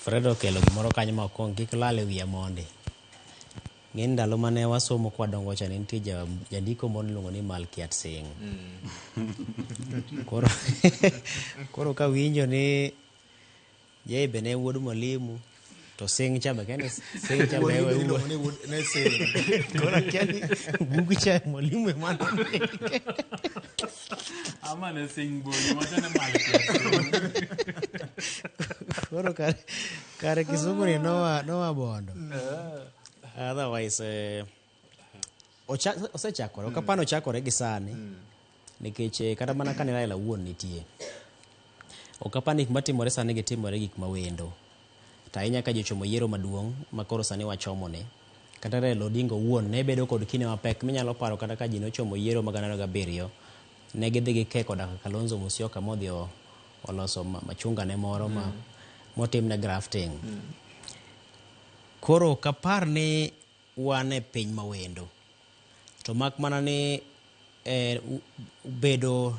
Fred okelo gimoro kanyo ma ok kik lal e wiya mondi. Ng'e ni ndalo mane wasomo kwadongo cha ne nitie jandiko moro niluongo ni Malkiat Singh. Koro kawinjo ni Jay be ne wuod mwalimu to Singh cha be kende Singh cha be Wuon iluongo ni wuod ne Singh. Koro akia ni bug cha mwalimu ema nondike. Ama ne Singh Bonyo, wacho ne Malkiat Singh. Koro kare Kisumu ni noa bondo. Otherwise, osechakore. Ok apani ochakore gi sani. Nikech kata mana kane Raila wuon nitie. Ok apani gik matimore sani gitimore gik mawendo. To ahinya ka ji ochomo yiero maduong' ma koro sani wachomone. Kata Raila Odinga owuon ne bedo kod kinde mapek minyalo paro kata ka ji nochomo yiero mag 2007 ne gidhi gike koda ka Kalonzo Musyoka modhi oloso machunga ne moro ma motimne grafting. Koro ok apar ni wan e piny mawendo. To mak mana ni bedo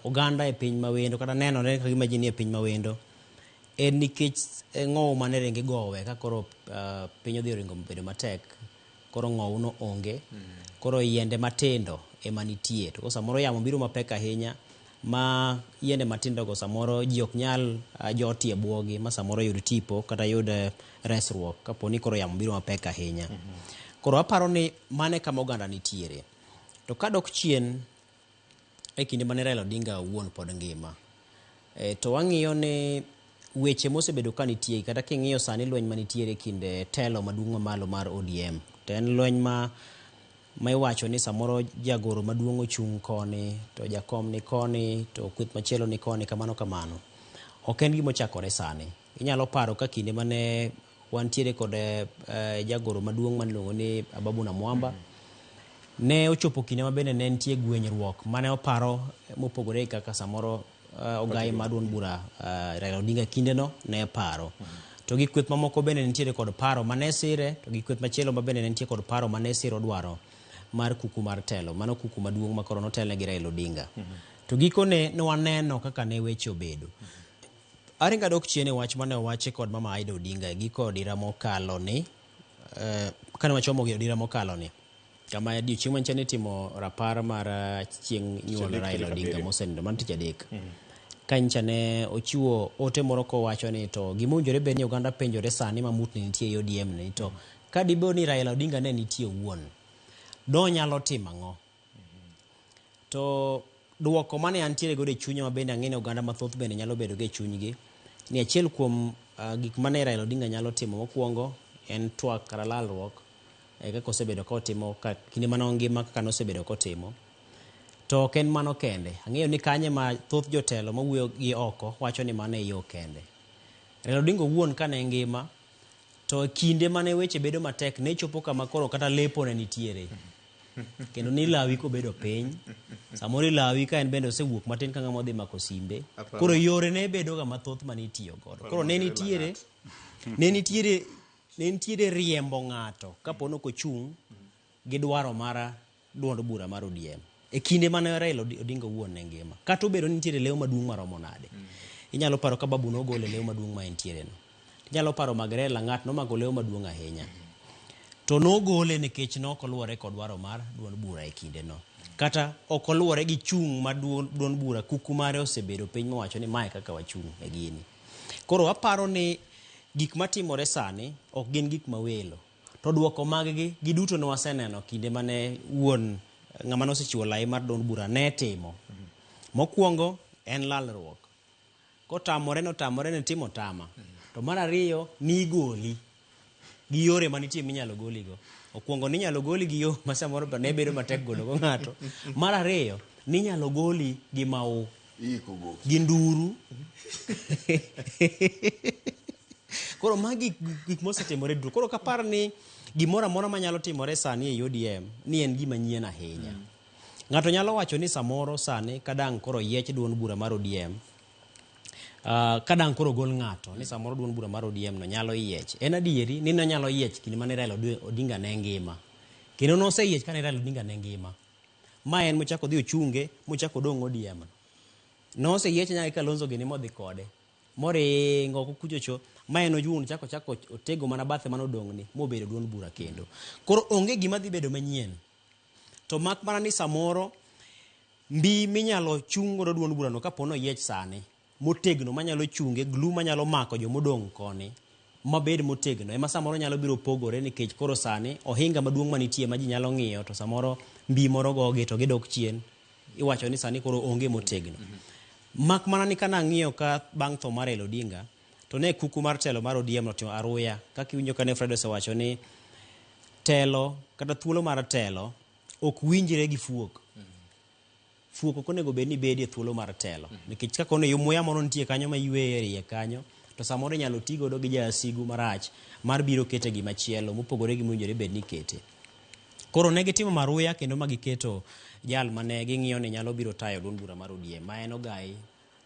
oganda e piny mawendo kata nenore ka gima ji nie piny mawendo en nikech ng'owu mane ringo igowe ka koro piny odhi oringo bedo matek koro ng'owu no onge. Koro yiende matindo ema nitie. To samoro yamo biro mapek ahinya ma yiende matindo go samoro ji ok nyal jotie buogi ma samoro yud tipo kata yud resruok kapo ni koro yamo biro mapek ahinya. Koro aparo ni mano e kama oganda nitiere. To kadok chien e kinde mane Raila Odinga owuon pod ngima, to wang'iyo ni weche mosebedo ka nitie kata king'iyo sani lweny manitiere e kind telo maduong' mamalo mar ODM to en lweny ma iwacho ni samoro jagoro maduong' ochung' koni to jakom ni koni to kweth machielo ni koni kamano kamano. Ok en gima ochakore sani. Inyalo paro ka kinde mane wantiere kod jagoro maduong' maniluongo ni Ababu Namwamba. Ne ochopo kinde ma bende ne nitie gwenyruok mane oparo mopogore kaka samoro ogai mar duond bura Raila Odinga kindeno ne paro. To gi kweth mamoko bende nitiere kod paro mane sire, to gi kweth machielo ma bende ne nitie kod paro mane siro dwaro mar kuku mar telo. Mano kuku maduong' ma koro notelne gi Raila Odinga. To gikone ne waneno kaka ne weche obedo. Aringa dok chien e wach mane owachi kod Mama Aida Odinga e giko odira mokalo ni, kane wachomo gi odira mokalo ni, kama odiochieng' manyicha nitimo rapar mar chieng' nyuol Raila Odinga mosenindo, mano tich adek. Ka nyicha ne ochiwo ote moro kowacho ni to gima owinjore bed ni oganda penjore sani ma mutni nitie e ODM ni to ka dibedo ni Raila Odinga ne nitie owuon, donyalo timo ang'o? To duoko mane antiere godo e chunya ma bende ang'e ni oganda mathoth bende nyalo bedo go e chunygi ni achiel kuom gik mane Raila Odinga nyalo timo mokwongo en twak kata lalruok kaka osebedo kotimo kinde mane ongima kaka nosebedo kotimo. To ok en mano kende. Ang'eyo ni kanye ma thoth jotelo mawuoyo gi oko wacho ni mano e yo kende. Raila Odinga owuon kane ngima to kinde mane weche bedo matek ne chopo kama koro kata lepo ne nitiere. Kendo ni lawi kobedo piny, samoro ilawi ka en bende osewuok matin ka ng'ama odhi mako simbe. Koro yore ne bedo ga mathoth mane itiyo godo. Koro ne nitiere ne nitiere riembo ng'ato kapo ni ok ochung' gi dwaro mar duond bura mar ODM. E kinde mane Raila Odinga owuon ne ngima. Kata obedo ni nitiere lew maduong' maromo nade. Inyalo paro ka babu nogolo e lew maduong' ma entiere no. Inyalo paro Magrela Lang'at nomako lew maduong' ahinya. To nogole nikech ne ok oluwore kod dwaro mar duond bura e kinde no. Kata ok oluwore gi chung' ma duond bura kuku mare osebedo piny mowacho ni mae kaka wachung' e gini. Koro aparo ni gik matimore sani ok gin gik mawelo. To duoko mag gi giduto ne waseneno kinde mane wuon ng'ama nosechiwo lai mar duond bura ne timo. Mokwongo en lalruok. Kotamore notamore ne timo tama. To mar ariyo nigoli gi yore manitie minyalo goligo. Okwongo ninyalo goli gi yo ma samoro ne bedo matek golo go ng'ato. Mar ariyo ninyalo goli gi mau. Gi nduru. Koro magi gik mosetimore duto. Koro kapar ni gimoro amora manyalo timore sani e ODM ni en gima nyien ahinya. Ng'ato nyalo wacho ni samoro sani kadang' koro yiech duond bura mar ODM, kadang' koro gol ng'ato ni samoro duond bura mar ODM no nyalo yiech. En adieri ni nonyalo yiech kinde mane Raila Odinga ne ngima. Kendo noseyiech kane Raila Odinga ne ngima. Ma en mochako dhi ochunge, mochako odong' ODM no. Noseyiech nyaka Kalonzo gini modhi kode. Moringo oko kuchocho ma en owuon chako chako otego mana bathe manodong'ni mobedo duond bura kendo. Koro onge gima dhi bedo manyien. To mak mana ni samoro mbi minyalo chung godo duond burano kapo ni oyiech sani motegno manyalo chunge glue manyalo mako jomodong' koni mabed motegno ema samoro nyalo biro pogore nikech koro sani ohinga maduong' manitie ma ji nyalo ng'iyo to samoro mbi moro gogi to gidok chien iwacho ni sani koro onge motegno. Mak mana ni kana ng'iyo ka bang' tho mar Raila Odinga to ne kuku mar telo mar ODM notimo aruya kaka iwinjo kane Fred osewacho ni telo kata thuolo mar telo ok winjre gi fuok. Fuok ok onego bed ni bedie thuolo mar telo nikech ka kono muya moro nitie kanyo ma yweyo e iye kanyo to samoro inyalo ti godo gi jasigu marach mar biro kete gima chielo mopogore gi mowinjore bed ni ikete. Koro ne gitimo maruya kendo ma giketo jal mane ging'iyo ni nyalo biro tayo duond bura mar ODM ma en Ogai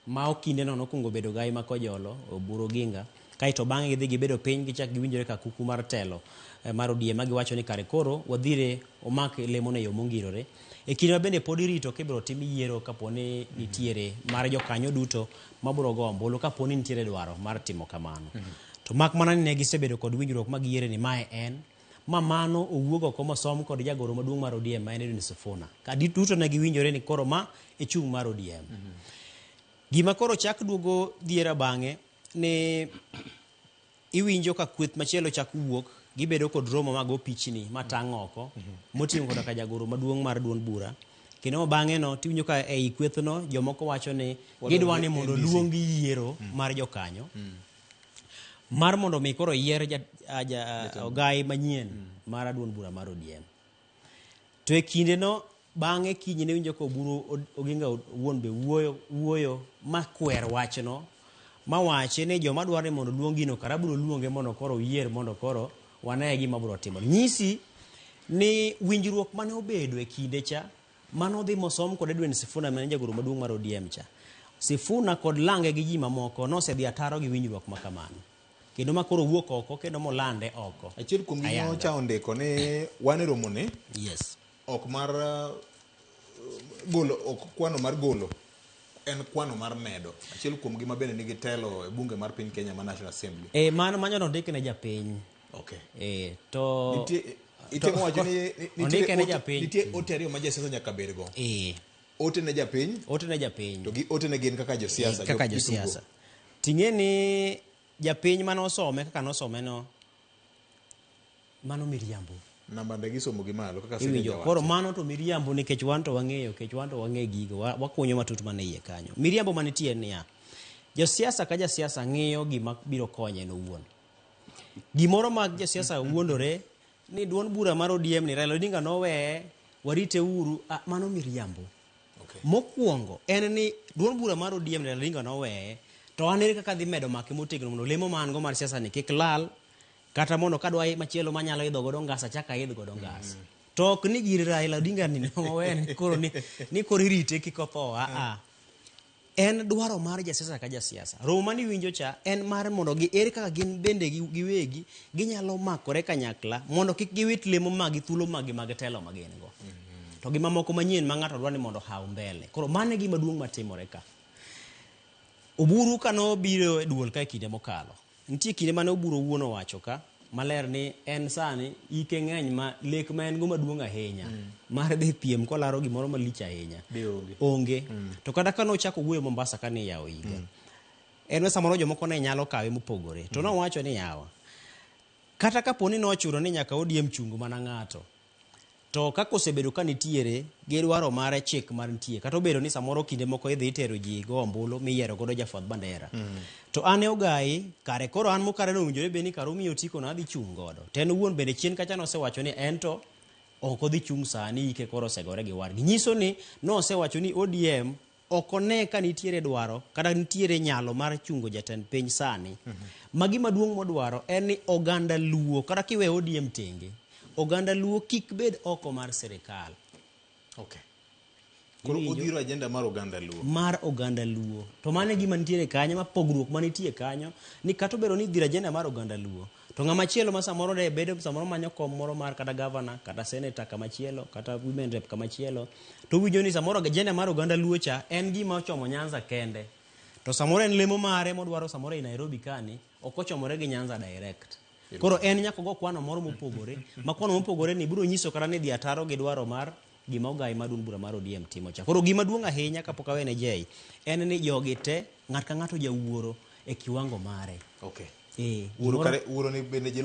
ma okindeno nokwongo bedo Ogai ma Kojolo, Oburu Oginga, kaeto bang'e gidhi gibedo piny gichak giwinjore ka kuku mar telo mar ODM ma giwacho ni kare koro wadhire omak lemono e yo mongirore. E kinde ma bende pod irito kibiro tim yiero kapo ni nitiere mar jokanyo duto mabiro go ombulu kapo ni nitiere dwaro mar timo kamano. To mak mana ni ne gisebedo kod winjruok ma giyiere ni mae en ma mano owuog oko mosom kod jagoro maduong' mar ODM ma en Edwin Sifuna. Ka duto ne giwinjore ni koro ma e chung' mar ODM. Gima koro chak duogo dhiera bang'e ni iwinjo ka kweth machielo chak wuok gibedo kod romo mag opichni matang' oko moting'o koda ka jagoro maduong' mar duond bura kendo bang'e no tiwinjo ka ei kwethno jomoko wacho ni gidwa ni mondo luong yiero mar jokanyo mar mondo mi koro yier ogai manyien mar duond bura mar ODM. To e kinde no bang'e kiny ne winjo ka Oburu Oginga owuon be wuoyo ma kwer wachno ma wache ni joma dwaro ni mondo luong gino kara biro luonge mondo koro oyier mondo koro wane gima biro timore. Nyisi ni winjruok mane obedo e kinde cha mano dhi mosom kod Edwin Sifuna mane jagoro maduong' mar ODM cha. Sifuna kod lange gi ji mamoko nosedhi ataro gi winjruok ma kamano. Kendo ma koro wuok oko kendo molande oko. Achiel kuom gi nyocha ondiko ni wan e romo ni. Yes. Ok mar golo, ok kwano mar golo, en kwano mar medo. Achiel kuom gi ma bende nigi telo e bunge mar piny Kenya ma National Assembly. Mano manyo nondik ne japiny. Okay. To nitie itemo wacho ni ondike ne japiny. Nitie ote ariyo ma jasiasa nyaka bedgo. Ote ne japiny. Ote ne japiny. To gi ote ne gin kaka josiasa. Kaka josiasa. Ting'e ni japiny mane osome kaka nosome no mano miriambo. Namba nde gisomo gi malo kaka Iwinjo. Koro mano to miriambo nikech wan to wang'eyo, nikech wan to wang'e gigo, wakunyo matut mana iye kanyo. Miriambo manitie niya, josiasa ka jasiasa ng'iyo gima biro konye en owuon. Gimoro ma josiasa wuondore ni duond bura mar ODM ni Raila Odinga noweye, warite uru, mano miriambo. Okay. Mokwongo en ni duond bura mar ODM ni Raila Odinga noweye, to an ere kaka dhi medo make motegno mondo lemo ma an go mar siasa ni kik lal, kata mondo kadwa machielo manyalo idho godo ngas achak aidh godo ngas. To ok ni gir Raila Odinga ni nowe ni koro ni koro irite kik otho, a. En dwaro mar jasiasa ka jasiasa. Romo mane iwinjo cha en mar mondo gi ere kaka gin bende giwegi ginyalo makore kanyakla mondo kik giwit lemo magi thuolo magi mag telo ma gin go. To gi mamoko manyien ma ng'ato dwaro ni mondo ohaw mbele. Koro mano e gima duong' matimore ka. Oburu ka nobiro e duol ka e kinde mokalo. Nitie kinde mane Oburu owuon owacho ka maler ni en sani ike ng'eny ma lek ma en go maduong' ahinya mar dhi piem kolaro gimoro malich ahinya. Be onge. Onge. To kata ka nochako wuoyo Mombasa ka ni yawo higa. En samoro jomoko ne nyalo kawe mopogore. To nowacho ni yawa. Kata kapo ni nochuno ni nyaka ODM chung mana ng'ato. To kaka osebedo ka nitiere gi dwaro mare chik mar nitie kata obedo ni samoro kinde moko idhi itero ji go ombulu miyiero godo jafwadh bandera. To an e Ogai kare koro an mokare nowinjore bed ni kare omiyo otiko na adhi chung' godo. To en owuon bende chien kacha nosewacho ni en to ok odhi chung' sani ike koro osegore gi wadgi. Nyiso ni nosewacho ni ODM ok one ka nitiere dwaro kata nitiere nyalo mar chungo jatend piny sani. Ma gima duong' modwaro en ni oganda Luo kata kiwe ODM tenge, oganda Luo kik bed oko mar sirikal. Okay. Koro odhiro agenda mar oganda Luo. Mar oganda Luo. To mano e gima nitiere kanyo, ma pogruok manitie kanyo, ni kata obedo ni idhiro agenda mar oganda Luo, to ng'ama chielo ma samoro de bedo samoro manyo kom moro mar kata governor, kata senator kama chielo, kata women rep kama chielo, to owinjo ni samoro agenda mar oganda Luo cha en gima ochomo Nyanza kende. To samoro en lemo mare modwaro samoro ei Nairobi kani, ok ochomore gi Nyanza direct. Koro en nyaka ogo kwano moro mopogore, ma kwano mopogore ni biro nyiso kata ni dhi ataro gi dwaro mar gima ogai mar duond bura mar ODM timo cha. Koro gima duong' ahinya kapok awene Jay, en ni jogi te ng'at ka ng'ato jawuoro e kiwango mare. Okay. Eh, Wuoro gimoro- kare wuoro ni bende ji